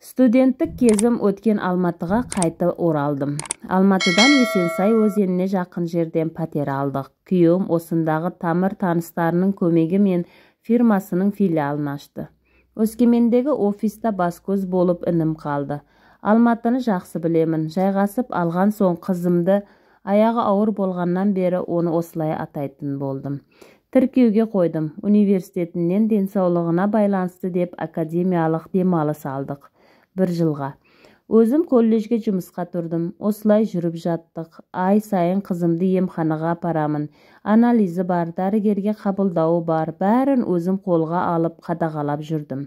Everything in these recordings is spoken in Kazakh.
Студенттік кезім өткен Алматыға қайта оралдым. Алматыдан Есенсай өзеніне жақын жерден пәтер алдық. Күйеуім осындағы тамыр таныстарының көмегімен фирмасының филиалын ашты. Өскемендегі офиста бас-көз болып інім қалды. Алматыны жақсы білемін. Жайғасып алған соң қызымды аяғы ауыр болғаннан бері оны осылай атайтын болдым. Тіркеуге қойдым. Университетінен денсаулығына байланысты деп академиялық демалыс алдық. Бір жылға. Өзім колледжге жұмысқа тұрдым. Осылай жүріп жаттық. Ай сайын қызымды емханаға апарамын. Анализі бар, дәрігерге қабылдауы бар. Бәрін өзім қолға алып қадағалап жүрдім.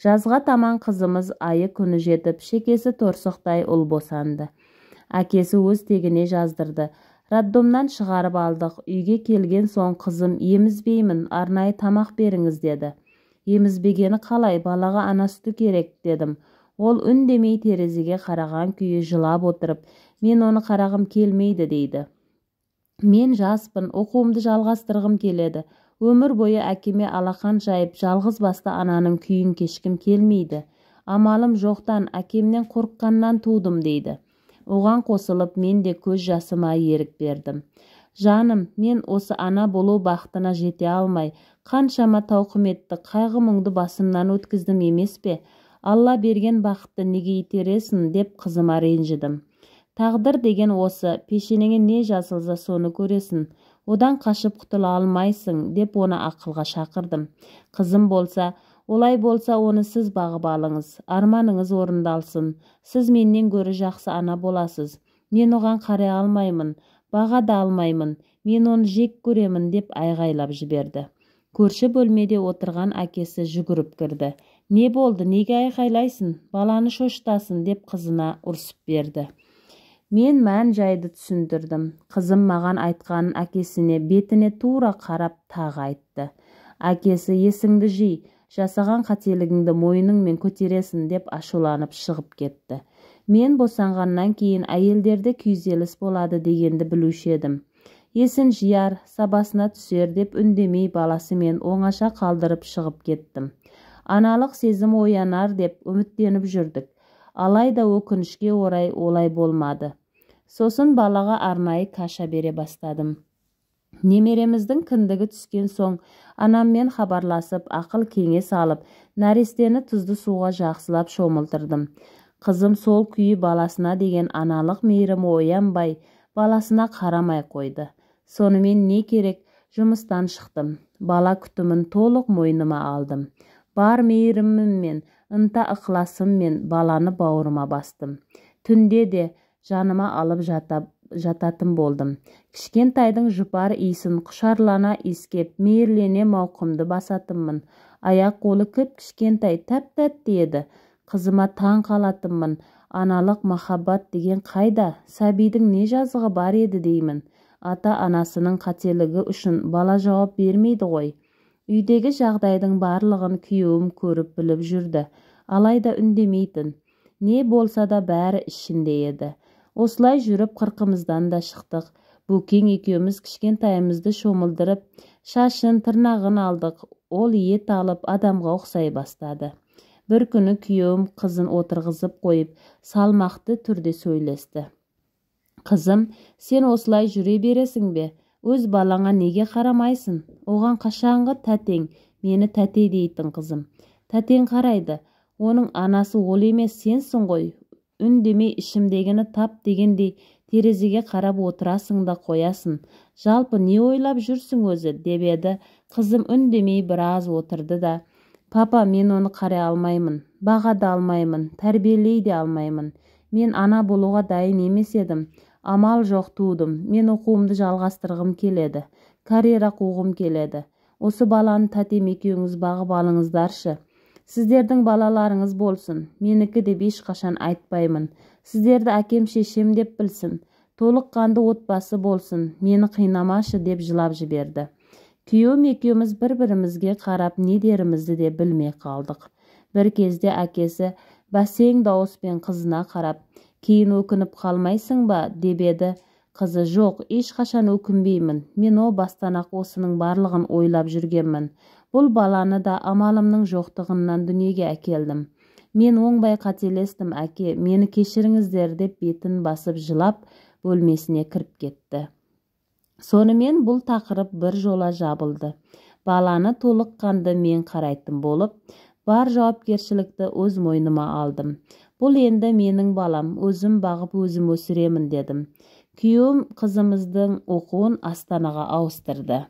Жазға таман қызымыз айы күні жетіп, шекесі торсықтай ұл босанды. Әкесі өз тегіне жаздырды. Роддомнан шығарып алдық. Үйге келген соң қызым емізбеймін, арнайы тамақ беріңіз деді. Емізбегені қалай, балаға ана сүті керек дедім. Ол үндемей терезеге қараған күйі жылап отырып, мен оны қарағым келмейді дейді. Мен жаспын, оқуымды жалғастырғым келеді. Өмір бойы әкеме алақан жайып, жалғыз басты ананың күйін кешкім келмейді. Амалым жоқтан, әкемнен қорыққаннан тудым дейді. Оған қосылып, мен де көз жасыма ерік бердім. Жаным, мен осы ана болу бақытына жете алмай, қаншама тауқыметті, қайғы-мұңды басымнан өткіздім емес пе? Алла берген бақытты неге итересің деп қызыма ренжідім. Тағдыр деген осы, пешенеңе не жазылса соны көресің, одан қашып құтыла алмайсың деп оны ақылға шақырдым. Қызым болса, олай болса оны сіз бағып алыңыз, арманыңыз орындалсын, сіз менен гөрі жақсы ана боласыз. Мен оған қарай алмаймын, баға да алмаймын, мен оны жек көремін деп айғайлап жіберді. Көрші бөлмеде отырған әкесі жүгіріп кірді. Не болды, неге айқайлайсың, баланы шошытасың деп қызына ұрсып берді. Мен мән жайды түсіндірдім. Қызым маған айтқанын әкесіне бетіне тура қарап тағы айтты. Әкесі есіңді жи, жасаған қателігіңді мойныңмен көтересің деп ашуланып шығып кетті. Мен босанғаннан кейін әйелдерде күйзеліс болады дегенді білуші едім. Есін жияр, сабасына түсер деп үндемей баласымен оңаша қалдырып шығып кеттім. Аналық сезім оянар деп үміттеніп жүрдік. Алайда өкінішке орай олай болмады. Сосын балаға арнайы каша бере бастадым. Немереміздің кіндігі түскен соң анаммен хабарласып, ақыл кеңес алып, нәрестені тұзды суға жақсылап шомылдырдым. Қызым сол күйі баласына деген аналық мейірімі оянбай, баласына қарамай қойды. Сонымен не керек, жұмыстан шықтым. Бала күтімін толық мойныма алдым. Бар мейіріміммен, ынта ықыласыммен баланы бауырыма бастым. Түнде де жаныма алып жататын болдым. Кішкентайдың жұпар иісін құшарлана иіскеп, мейірлене мауқымды басатынмын. Аяқ қолы кіп-кішкентай тәп-тәтті еді. Қызыма таң қалатынмын. Аналық махаббат деген қайда? Сәбидің не жазығы бар еді деймін. Ата-анасының қателігі үшін бала жауап бермейді ғой. Үйдегі жағдайдың барлығын күйеуім көріп біліп жүрді. Алайда үндемейтін. Не болса да бәрі ішінде еді. Осылай жүріп қырқымыздан да шықтық. Бөкең екеуміз кішкентайымызды шомылдырып, шашын, тырнағын алдық. Ол ет алып адамға ұқсай бастады. Бір күні күйеуім қызын отырғызып қойып, салмақты түрде сөйлесті. Қызым, сен осылай жүре бересің бе? Өз балаңа неге қарамайсың? Оған қашанғы тәтең, мені тәте дейтін қызым. Тәтең қарайды, оның анасы ол емес, сенсің ғой. Үндемей ішімдегіні тап дегендей терезеге қарап отырасың да қоясың. Жалпы не ойлап жүрсің өзі, деп еді. Қызым үндемей біраз отырды да, папа, мен оны қарай алмаймын, баға да алмаймын, тәрбиелей де алмаймын. Мен ана болуға дайын емес едім. Амал жоқ тудым. Мен оқуымды жалғастырғым келеді. Карьера қуғым келеді. Осы баланы тәтем екеуіңіз бағып алыңыздаршы. Сіздердің балаларыңыз болсын. Менікі деп ешқашан айтпаймын. Сіздерді әкем шешем деп білсін. Толыққанды отбасы болсын. Мені қинамашы деп жылап жіберді. Күйеуім екеуміз бір-бірімізге қарап не дерімізді де білмей қалдық. Бір кезде әкесі бәсең дауыспен қызына қарап, кейін өкініп қалмайсың ба деп еді. Қызы жоқ, ешқашан өкінбеймін. Мен о бастан-ақ осының барлығын ойлап жүргенмін. Бұл баланы да амалымның жоқтығынан дүниеге әкелдім. Мен оңбай қателестім, әке, мені кешіріңіздер деп бетін басып жылап бөлмесіне кіріп кетті. Сонымен бұл тақырып бір жола жабылды. Баланы толыққанды мен қарайтын болып, бар жауапкершілікті өз мойныма алдым. Бұл енді менің балам, өзім бағып өзім өсіремін дедім. Күйеуім қызымыздың оқуын Астанаға ауыстырды.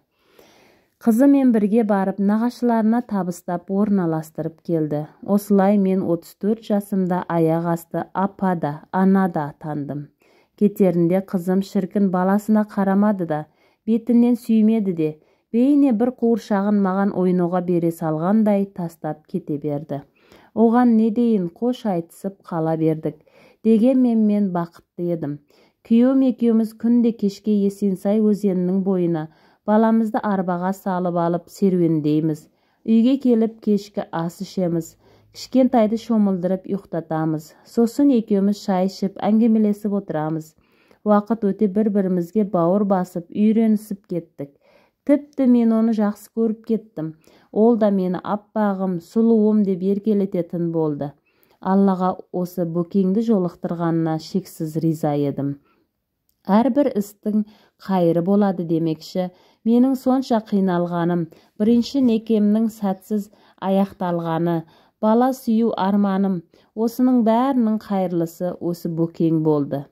Қызымен бірге барып, нағашыларына табыстап орналастырып келді. Осылай мен 34 жасымда аяқ асты апа да, ана да атандым. Кетерінде қызым шіркін баласына қарамады да, бетінен сүймеді де, бейне бір қуыршағын маған ойнауға бере салғандай тастап кете берді. Оған не дейін, қош айтысып қала бердік. Дегенмен мен бақытты едім. Күйеуім екеуміз күнде кешке Есенсай өзенінің бойына баламызды арбаға салып алып серуендейміз. Үйге келіп кешкі ас ішеміз. Кішкентайды шомылдырып ұйықтатамыз. Сосын екеуміз шай ішіп, әңгімелесіп отырамыз. Уақыт өте бір-бірімізге бауыр басып, үйренісіп кеттік. Тіпті мен оны жақсы көріп кеттім. Ол да мені аппағым, сұлуым деп еркелететін болды. Аллаға осы Бөкеңді жолықтырғанына шексіз риза едім. Әрбір істің қайыры болады демекші, менің сонша қиналғаным, бірінші некемнің сәтсіз аяқталғаны, бала сүю арманым, осының бәрінің қайырлысы осы Бөкең болды.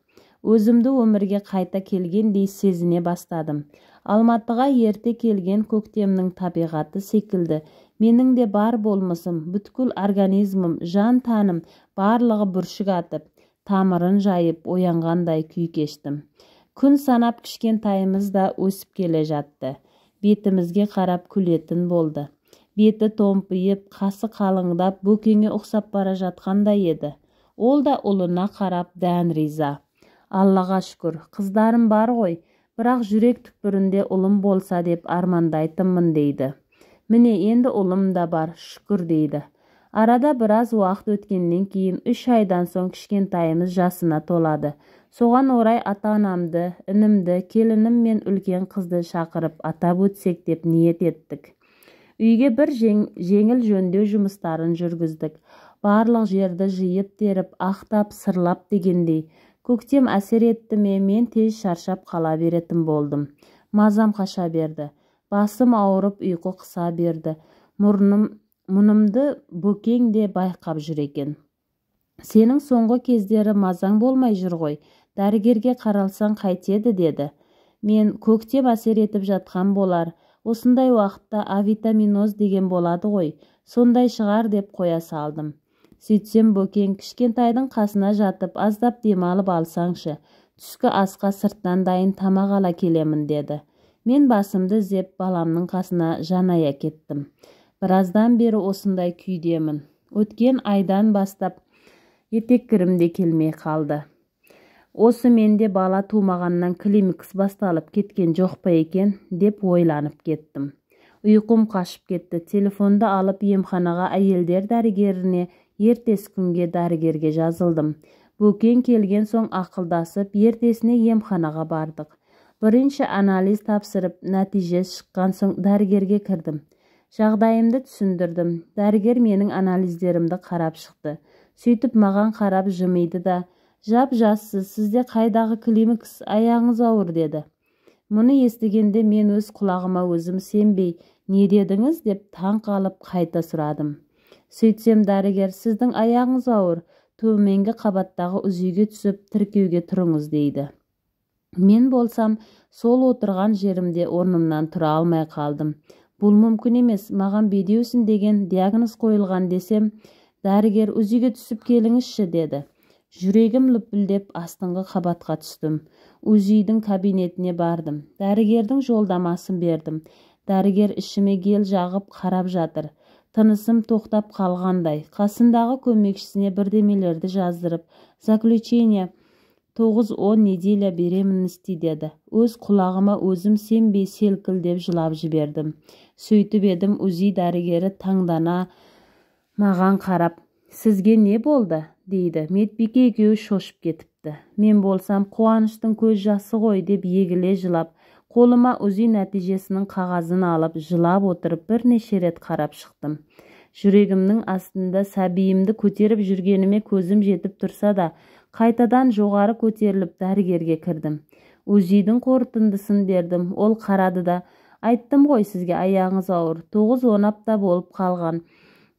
Өзімді өмірге қайта келгендей сезіне бастадым. Алматыға ерте келген көктемнің табиғаты секілді, менің де бар болмысым, бүткіл организмім, жан тәнім барлығы бүршік атып, тамырын жайып оянғандай күй кештім. Күн санап кішкентайымыз да өсіп келе жатты. Бетімізге қарап күлетін болды. Беті томпиып, қасы қалыңдап, Бөкеңе ұқсап бара жатқандай еді. Ол да ұлына қарап дән риза. Аллаға шүкір, қыздарым бар ғой, бірақ жүрек түкпірінде ұлым болса деп армандайтынмын дейді. Міне енді ұлым да бар, шүкір дейді. Арада біраз уақыт өткеннен кейін 3 айдан соң кішкентайымыз жасына толады. Соған орай ата-анамды, інімді, келінім мен үлкен қызды шақырып атап өтсек деп ниет еттік. Үйге бір жеңіл жөндеу жұмыстарын жүргіздік. Барлық жерді жиып теріп, ақтап, сырлап дегендей. Көктем әсер етті ме, мен тез шаршап қала беретін болдым. Мазам қаша берді. Басым ауырып, ұйқы қыса берді. Мұнымды Бөкең де байқап жүр екен. Сенің соңғы кездері мазаң болмай жүр ғой, дәрігерге қаралсаң қайтеді деді. Мен көктем әсер етіп жатқан болар, осындай уақытта авитаминоз деген болады ғой, сондай шығар деп қоя салдым. Сөйтсем Бөкең кішкентайдың қасына жатып аздап демалып алсаңшы, түскі асқа сырттан дайын тамақ ала келемін деді. Мен басымды ізеп баламның қасына жаная кеттім. Біраздан бері осындай күйдемін. Өткен айдан бастап етеккірім де келмей қалды. Осы менде бала тумағаннан климакс басталып кеткен жоқ па екен деп ойланып кеттім. Ұйқым қашып кетті. Телефонды алып емханаға әйелдер дәрігеріне ертесі күнге дәрігерге жазылдым. Бөкең келген соң ақылдасып, ертесіне емханаға бардық. Бірінші анализ тапсырып, нәтиже шыққан соң дәрігерге кірдім. Жағдайымды түсіндірдім. Дәрігер менің анализдерімді қарап шықты. Сөйтіп маған қарап жымиды да, жап-жассыз, сізде қайдағы климакс, аяғыңыз ауыр деді. Мұны естігенде мен өз құлағыма өзім сенбей, не дедіңіз деп таң қалып қайта сұрадым. Сөйтсем дәрігер, сіздің аяғыңыз ауыр, төменгі қабаттағы УЗИ-ге түсіп тіркеуге тұрыңыз дейді. Мен болсам, сол отырған жерімде орнымнан тұра алмай қалдым. Бұл мүмкін емес, маған бедеусін деген диагноз қойылған десем, дәрігер УЗИ-ге түсіп келіңізші деді. Жүрегім лүпілдеп астыңғы қабатқа түстім. УЗИ-дің кабинетіне бардым. Дәрігердің жолдамасын бердім. Дәрігер ішіме гел жағып қарап жатыр. Тынысым тоқтап қалғандай. Қасындағы көмекшісіне бірдемелерді жаздырып, заключение 9-10 неделя беременности деді. Өз құлағыма өзім сенбей селкілдеп жылап жібердім. Сөйтіп едім, УЗИ дәрігері таңдана маған қарап, сізге не болды? Дейді. Медбике екеуі шошып кетіпті. Мен болсам, қуаныштың көз жасы ғой деп егіле жылап, қолыма УЗИ нәтижесінің қағазын алып, жылап отырып бірнеше рет қарап шықтым. Жүрегімнің астында сәбиімді көтеріп жүргеніме көзім жетіп тұрса да, қайтадан жоғары көтеріліп дәрігерге кірдім. УЗИ-дің қорытындысын бердім. Ол қарады да, айттым ғой сізге аяғыңыз ауыр, 9-10 апта болып қалған.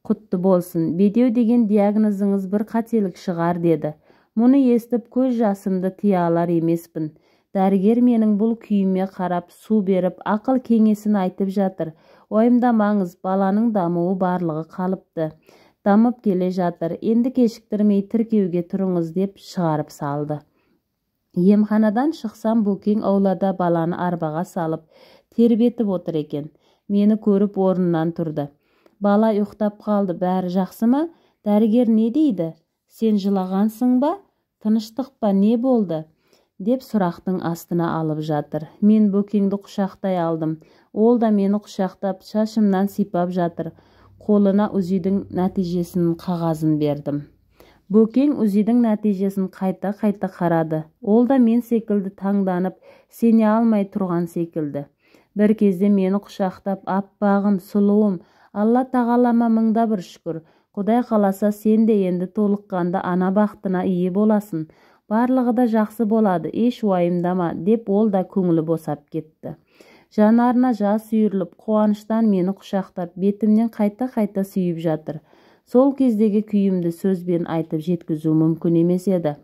Құтты болсын, бедеу деген диагнозыңыз бір қателік шығар деді. Мұны естіп көз жасымды тыя алар емеспін. Дәрігер менің бұл күйіме қарап, су беріп, ақыл кеңесін айтып жатыр. Уайымдамаңыз, баланың дамуы барлығы қалыпты. Дамып келе жатыр, енді кешіктірмей тіркеуге тұрыңыз деп шығарып салды. Емханадан шықсам, Бөкең аулада баланы арбаға салып, тербетіп отыр екен. Мені көріп орнынан тұрды. Бала ұйықтап қалды, бәрі жақсы ма? Дәрігер не дейді? Сен жылағансың ба? Тыныштық па, не болды? Деп сұрақтың астына алып жатыр. Мен Бөкеңді құшақтай алдым. Ол да мені құшақтап, шашымнан сипап жатыр. Қолына УЗИ-дің нәтижесінің қағазын бердім. Бөкең УЗИ-дің нәтижесін қайта-қайта қарады. Ол да мен секілді таңданып, сене алмай тұрған секілді. Бір кезде мені құшақтап, аппағым, сұлуым, Алла тағалама мыңда бір шүкір. Құдай қаласа, сен де енді толыққанды ана бақытына ие боласың. Барлығы да жақсы болады, еш уайымдама, деп ол да көңілі босап кетті. Жанарына жас үйіріліп, қуаныштан мені құшақтап, бетімнен қайта-қайта сүйіп жатыр. Сол кездегі күйімді сөзбен айтып жеткізу мүмкін емес еді.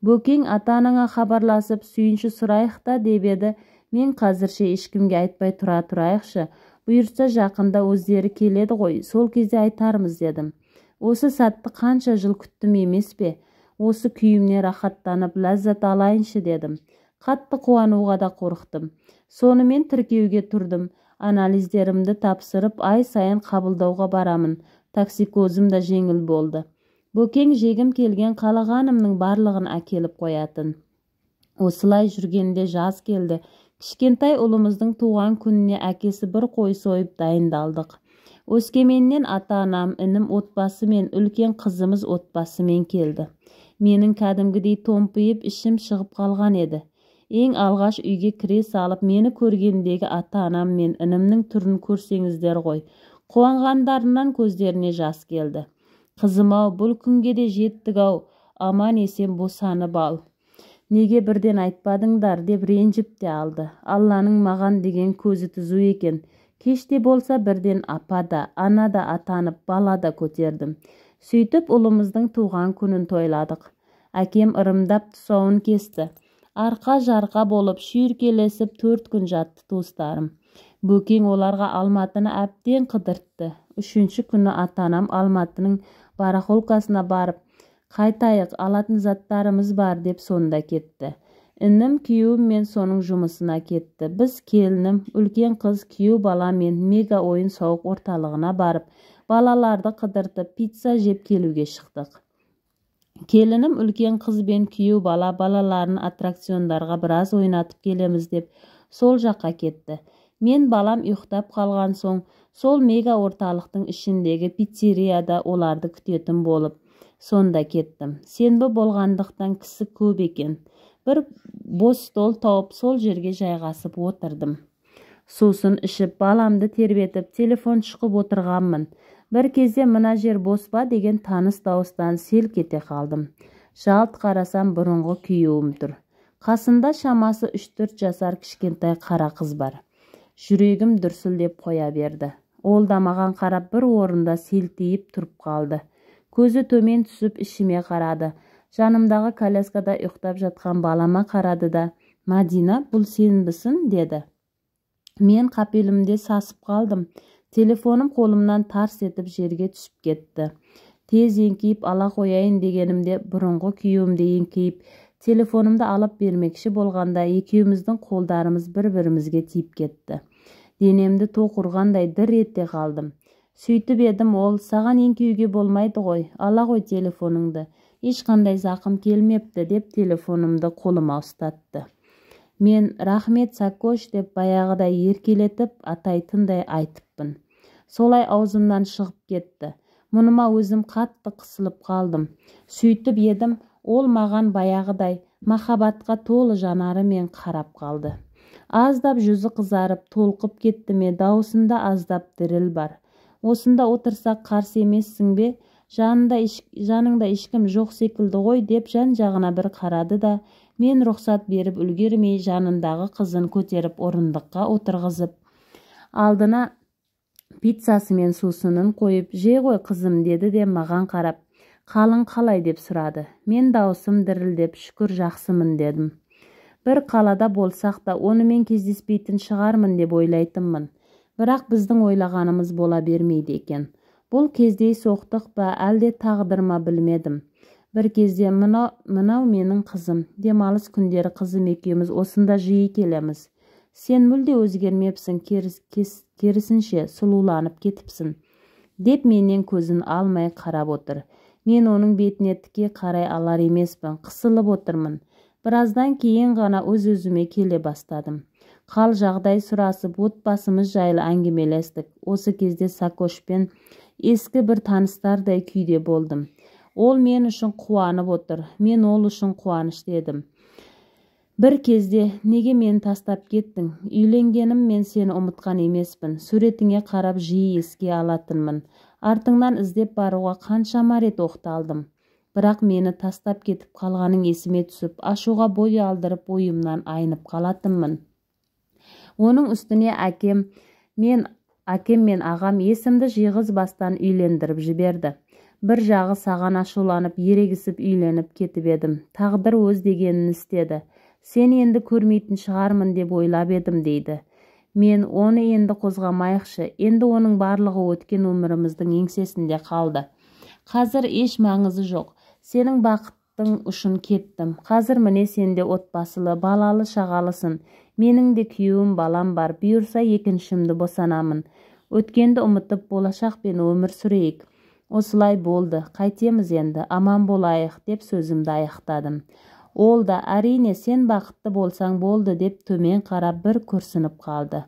Бөкең ата-анаңа хабарласып, сүйінші сұрайық та деп еді, мен қазірше ешкімге айтпай тұра тұрайықшы, бұйыртса жақында өздері келеді ғой, сол кезде айтармыз дедім. Осы сәтті қанша жыл күттім емес пе? Осы күйімне рахаттанып, ләззат алайыншы дедім. Қатты қуануға да қорықтым. Сонымен тіркеуге тұрдым. Анализдерімді тапсырып, ай сайын қабылдауға барамын. Токсикозым да жеңіл болды. Бөкең жегім келген қалағанымның барлығын әкеліп қоятын. Осылай жүргенде жаз келді. Кішкентай ұлымыздың туған күніне әкесі бір қой сойып дайындалдық. Өскеменнен ата-анам, інім отбасымен, үлкен қызымыз отбасымен келді. Менің кәдімгідей томпиып ішім шығып қалған еді. Ең алғаш үйге кіре салып, мені көргендегі ата-анам мен інімнің түрін көрсеңіздер ғой. Қуанғандарынан көздеріне жас келді. Қызым-ау, бұл күнге де жеттік-ау, аман-есен босанып ал. Неге бірден айтпадыңдар деп ренжіп те алды. Алланың маған деген көзі түзу екен. Кеште болса бірден апа да, ана да атанып, бала да көтердім. Сөйтіп ұлымыздың туған күнін тойладық. Әкем ырымдап тұсауын кесті. Арқа-жарқа болып шүйіркелесіп 4 күн жатты туыстарым. Бөкең оларға Алматыны әбден қыдыртты. 3-ші күні ата-анам Алматының барахолкасына барып, қайтайық, алатын заттарымыз бар деп сонда кетті. Інім күйеуім мен соның жұмысына кетті. Біз келінім, үлкен қыз, күйеу бала мен мега ойын сауық орталығына барып, балаларды қыдыртып, пицца жеп келуге шықтық. Келінім үлкен қыз бен күйеу бала балаларын аттракциондарға біраз ойнатып келеміз деп сол жаққа кетті. Мен балам ұйықтап қалған соң, сол мега орталықтың ішіндегі пиццерияда оларды күтетін болып, сонда кеттім. Сенбі болғандықтан кісі көп екен. Бір бос стол тауып, сол жерге жайғасып отырдым. Сусын ішіп, баламды тербетіп, телефон шұқып отырғанмын. Бір кезде мына жер бос па деген таныс дауыстан селк ете қалдым. Жалт қарасам, бұрынғы күйеуім тұр. Қасында шамасы 3-4 жасар кішкентай қара қыз бар. Жүрегім дүрсілдеп қоя берді. Ол да маған қарап бір орында селтиіп тұрып қалды. Көзі төмен түсіп ішіме қарады. Жанымдағы коляскада ұйықтап жатқан балама қарады да, «Мадина, бұл сенбісің?» деді. Мен қапелімде сасып қалдым. Телефоным қолымнан тарс етіп жерге түсіп кетті. Тез еңкейіп ала қояйын дегенімде бұрынғы күйеуімді еңкейіп, телефонымды алып бермекші болғанда екеуміздің қолдарымыз бір-бірімізге тиіп кетті. Денемді тоқ ұрғандай дір ете қалдым. Сөйтіп едім, ол, саған еңкеуге болмайды ғой, ала ғой телефоныңды, ешқандай зақым келмепті деп телефонымды қолыма ұстатты. Мен рахмет Сакош деп баяғыдай еркелетіп атайтындай айтыппын. Солай аузымнан шығып кетті. Мұныма өзім қатты қысылып қалдым. Сөйтіп едім, ол маған баяғыдай махаббатқа толы жанарымен қарап қалды. Аздап жүзі қызарып, толқып кетті ме, дауысында аздап діріл бар. Осында отырсақ қарсы емессің бе? Жаныңда ешкім жоқ секілді ғой, деп жан-жағына бір қарады да, мен рұқсат беріп үлгермей жанындағы қызын көтеріп орындыққа отырғызып, алдына пиццасы мен сусынын қойып, «Же ғой, қызым», деді де маған қарап, «Қалың қалай?» деп сұрады. Мен дауысым дірілдеп, «Шүкір, жақсымын», дедім. Бір қалада болсақ та, онымен кездеспейтін шығармын деп ойлайтынмын. Бірақ біздің ойлағанымыз бола бермейді екен. Бұл кездейсоқтық па, әлде тағдыр ма, білмедім. Бір кезде мынау менің қызым. Демалыс күндері қызым екеуміз осында жиі келеміз. Сен мүлде өзгермепсің, керісінше сұлуланып кетіпсің, деп менен көзін алмай қарап отыр. Мен оның бетіне тіке қарай алар емеспін, қысылып отырмын. Біраздан кейін ғана өз-өзіме келе бастадым. Қал жағдай сұрасып, отбасымыз жайлы әңгімелестік. Осы кезде Сакошпен ескі бір таныстардай күйде болдым. Ол мен үшін қуанып отыр, мен ол үшін қуанышты едім. Бір кезде, «Неге мені тастап кеттің? Үйленгенім мен сені ұмытқан емеспін. Суретіңе қарап жиі еске алатынмын. Артыңнан іздеп баруға қаншама рет оқталдым. Бірақ мені тастап кетіп қалғаның есіме түсіп, ашуға бой алдырып, ойымнан айнып қалатынмын. Оның үстіне әкем мен ағам есімді жиғызбастан үйлендіріп жіберді. Бір жағы саған ашуланып, ерегісіп үйленіп кетіп едім. Тағдыр өз дегенін істеді. Сен енді көрмейтін шығармын деп ойлап едім», дейді. Мен оны енді қозғамайықшы, енді оның барлығы өткен өміріміздің еңсесінде қалды. Қазір еш маңызы жоқ. Сенің бақытың үшін кеттім. Қазір міне сенде отбасылы, балалы шағалысың. Менің де күйеуім, балам бар. Бұйырса екіншімді босанамын. Өткенді ұмытып, болашақпен өмір сүрейік. Осылай болды. Қайтеміз енді, аман болайық, деп сөзімді аяқтадым. Ол да, «Әрине, сен бақытты болсаң болды», деп төмен қарап бір күрсініп қалды.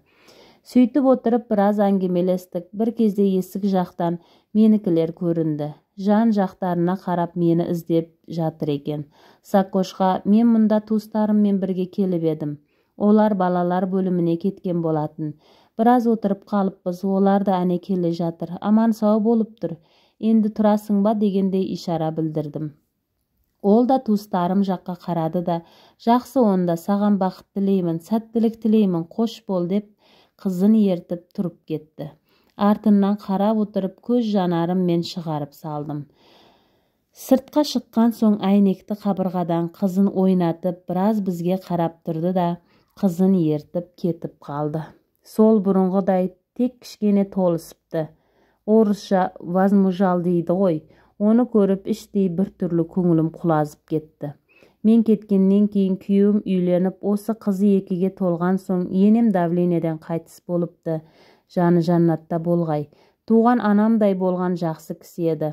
Сөйтіп отырып біраз әңгімелестік. Бір кезде есік жақтан менікілер көрінді. Жан жақтарына қарап мені іздеп жатыр екен. Сакошқа, «Мен мұнда туыстарыммен бірге келіп едім. Олар балалар бөліміне кеткен болатын. Біраз отырып қалыппыз, олар да әне келе жатыр. Аман сау болып тұр. Енді тұрасың ба?» дегендей ишара білдірдім. Ол да туыстарым жаққа қарады да, «Жақсы онда, саған бақыт тілеймін, сәттілік тілеймін, қош бол», деп қызын ертіп тұрып кетті. Артынан қарап отырып, көз жанарыммен шығарып салдым. Сыртқа шыққан соң әйнекті қабырғадан қызын ойнатып, біраз бізге қарап тұрды да, қызын ертіп кетіп қалды. Сол бұрынғыдай, тек кішкене толысыпты. Орысша возмужал дейді ғой. Оны көріп іштей бір түрлі көңілім құлазып кетті. Мен кеткеннен кейін күйеуім үйленіп, осы қызы 2-ге толған соң енем давлениеден қайтыс болыпты. Жаны жаннатта болғай. Туған анамдай болған жақсы кісі еді.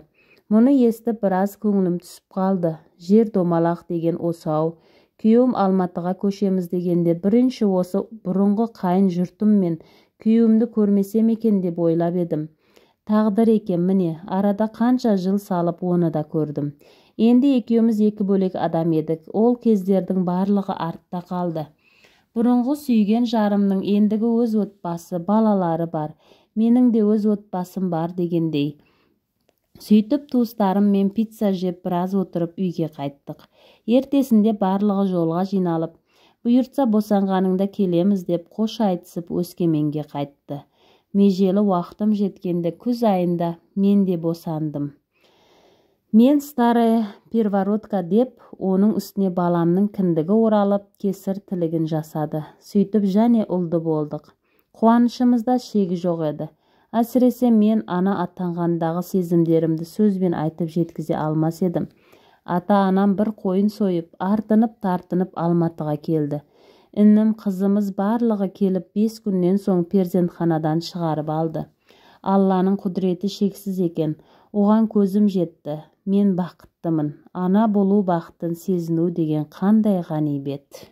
Мұны естіп біраз көңілім түсіп қалды. Жер домалақ деген осы-ау. Күйеуім Алматыға көшеміз дегенде бірінші осы бұрынғы қайын жұртым мен күйеуімді көрмесем екен деп ойлап едім. Тағдыр екен, міне, арада қанша жыл салып оны да көрдім. Енді екеуміз екі бөлек адам едік. Ол кездердің барлығы артта қалды. Бұрынғы сүйген жарымның ендігі өз отбасы, балалары бар. Менің де өз отбасым бар дегендей. Сөйтіп туыстарыммен пицца жеп біраз отырып үйге қайттық. Ертесінде барлығы жолға жиналып, бұйыртса босанғаныңда келеміз деп қош айтысып Өскеменге қайтты. Межелі уақытым жеткенде күз айында мен де босандым. Мен старая первородка деп, оның үстіне баламның кіндігі оралып, кесір тілігін жасады. Сөйтіп және ұлды болдық. Қуанышымызда шегі жоқ еді. Әсіресе мен ана атанғандағы сезімдерімді сөзбен айтып жеткізе алмас едім. Ата-анам бір қойын сойып, артынып-тартынып Алматыға келді. Інім, қызымыз барлығы келіп 5 күннен соң перзентханадан шығарып алды. Алланың құдіреті шексіз екен. Оған көзім жетті. Мен бақыттымын. Ана болу бақытын сезіну деген қандай ғанибет.